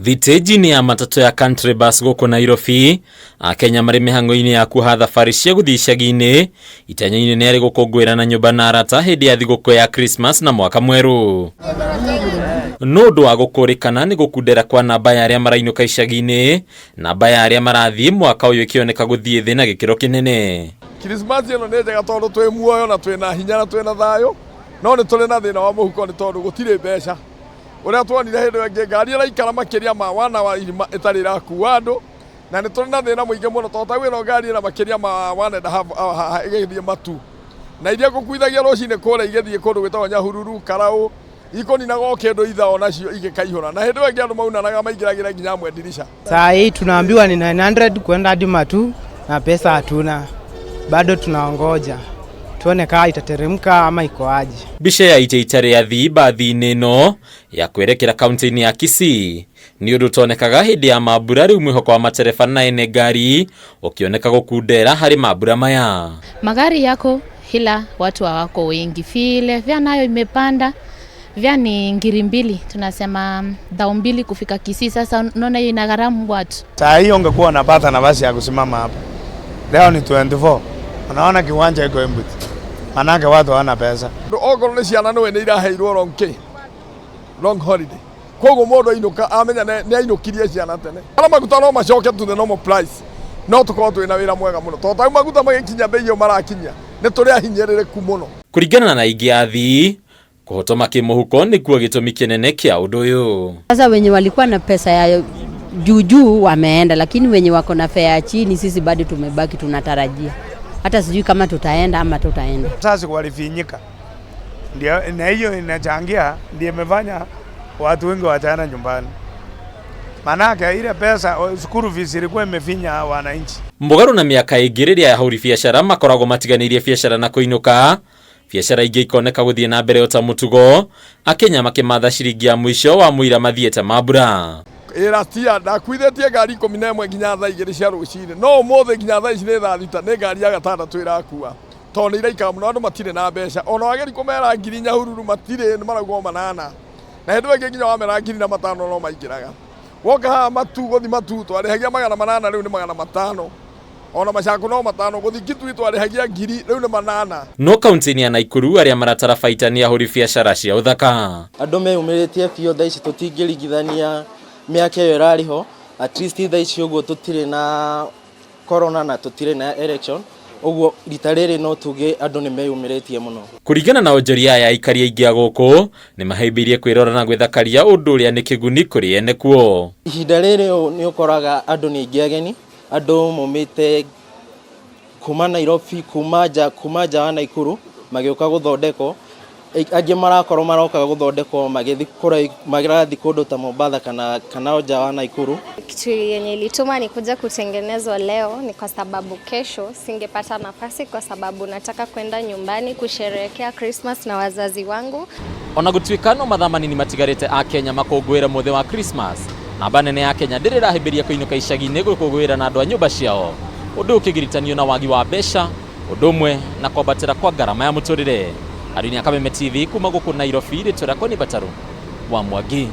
Thitĩnji-inĩ ya matatũ ya Country Bus gũkũ Nairobi, Akenya marĩ mĩhang'o-inĩ ya kuoha thabarĩ cia gũthiĩ icagi-inĩ, itanya inene arĩ gũkũngũĩra na nyũmba na arata hĩndĩ ya thigũkũ ya Christmas na mwaka mwerũ. No ũndũ wa gũkũrĩkana nĩ gũkundera kwa namba ya arĩa marainũka icagi-inĩ, namba ya arĩa marathiĩ mwaka ũyũ ĩkĩoneka gũthiĩ thĩ na gĩkĩro kĩnene. Krismasi ĩno nĩ njega tondũ twĩ muoyo na twĩna hinya na twĩna thayũ, no nĩ tũrĩ na thĩna wa mũhuko nĩ tondũ gũtirĩ mbeca. Ũrĩa tuonire hĩndĩ ĩyo ĩngĩ ngari ĩraikara makĩria ma one hour irima ĩtarĩ ĩrakua andũ, na nĩ tũrĩ na thĩna mũingĩ mũno tondũ ta rĩu ĩno ngari ĩna makĩria ma one and a half hour haha ĩgĩthiĩ Matu, na iria ngũkuithagia rũcinĩ kũrĩa igĩthiĩ kũndũ gwĩtagwo Nyahururu, Karaũ, ikũninaga o kĩndũ ithaa onacio igĩkaihũra, na hĩndĩ ĩyo ĩngĩ andũ maunanaga maingĩragĩra nginya amwe ndirica. Saa hii tunaambiwa ni 900 kwenda hadi Matu na pesa hatuna, bado tunaongoja tuone kama itateremka ama iko aje. Mbica ya ite itarĩ athii mbathi-inĩ ĩno ya kwerekera kaunti-inĩ ya Kisii nĩ ũndũ ũtonekaga hĩndĩ ya mambura, rĩu mwĩhoko wa matereba na ene ngari ũkĩoneka gũkundera harĩ mambura maya. Magari yako ila watu hawako wengi vile, fare nayo imepanda, fare ni 2000, tunasema 2000 kufika Kisii. Sasa unaona hiyo inagharimu watu. Saa hiyo ungekuwa unapata nafasi ya kusimama hapa. Leo ni 24. Unaona kiwanja iko empty. Manake watu hawana pesa. Okorwo nĩ ciana nĩwe nĩ iraheirwo long kĩ long holiday, koguo mũndũ ainũka amenya nĩ ainũkirie ciana tene. Arĩa maguta no macoke to the normal price, no tũkorwo twĩna wĩra mwega mũno tondũ tarĩu maguta magĩkinya bei ĩyo marakinya nĩ tũrĩ ahinyĩrĩrĩku mũno. Kũringana na aingĩ a athii, kũhotoma kĩmũhuko nĩkuo gĩtũmi kĩnene kĩa ũndũ ũyũ. Sasa wenye walikuwa na pesa ya juu juu wameenda, lakini wenye wako na fare ya chini sisi bado tumebaki tunatarajia. Hata sijui kama tutaenda ama tutaenda. Sasa walifinyika. Ndio, na hiyo inachangia, ndio imefanya watu wengi wataenda nyumbani. Manake ile pesa school fees ilikuwa imefinya wananchi. Mũgarũ na mĩaka ĩngĩ rĩrĩa ahũri biacara makoragwo matiganĩirie biacara na kũinũka, biacara ingĩ ikoneka gũthiĩ na mbere o ta mũtugo, Akenya makĩmatha ciringi ya mũico wa mũira mathiĩte mambura. Ĩratia ndakuithĩtie ngari 11 nginya thaa 2 cia rũcinĩ, no ũmũthĩ nginya thaa ici nĩ thaa 6 nĩ ngari ya gatandatũ ĩrakua tondũ nĩ iraikara mũno, andũ matirĩ na mbeca. Ona wageri kũmera ngiri Nyahururu matirĩ, nĩ marauga o 8, na hĩndĩ ĩyo ĩngĩ nginya wamera 1005 no maingĩraga. Woka haha Matu gũthi Matu twarĩhagia 800, rĩu nĩ 500. Ona Macaku no 5, gũthi Kitui twarĩhagia 1000, rĩu nĩ 8. No kaunti-inĩ ya Nakuru arĩa maratara baita nĩ ahũri biacara cia ũthaka. Andũ meyumĩrĩtie biũ thaa ici tũtingĩringithania mĩaka ĩyo ĩrarĩ ho, at least thaa ici ũguo tũtirĩ na corona na tũtirĩ na election, ũguo rita rĩrĩ no tuge andũ nĩ meyumĩrĩtie mũno. Kũringana na onjoria aya, aikari aingĩ a gũkũ nĩ mahĩmbĩirie kwĩrora na gwĩthakaria, ũndũ ũrĩa nĩ kĩguni kũrĩ ene kuo. Ihinda rĩrĩ ũũ nĩ ũkoraga andũ nĩ aingĩ ageni, andũ maumĩte kuma Nairobi, kuma nja wa Nakuru magĩũka gũthondekwo, angĩ marakorwo maroka gũthondekwo magĩthiĩ kũraihu, marathiĩ kũndũ ta Mombatha kana nja wa Nakuru. Kitu yenye ilituma nikuja kutengenezwa leo ni kwa sababu kesho singepata nafasi, kwa sababu nataka kwenda nyumbani kusherehekea Christmas na wazazi wangu. Ona gũtuĩka no mathaa manini matigarĩte Akenya makũngũĩre mũthĩ wa Christmas, namba nene ya Kenya ndĩrĩ ĩrahĩmbĩria kũinũka icagi-inĩ gũkũngũĩra na andũ a nyũmba ciao, ũndũ ũkĩgiritanio na wagi wa mbeca, ũndũ ũmwe na kwambatĩra kwa ngarama ya mũtũrĩre. Arĩni a Kameme TV kuma gũkũ Nairobi, rĩtwa rĩakwa nĩ Bataru wa Mwangi.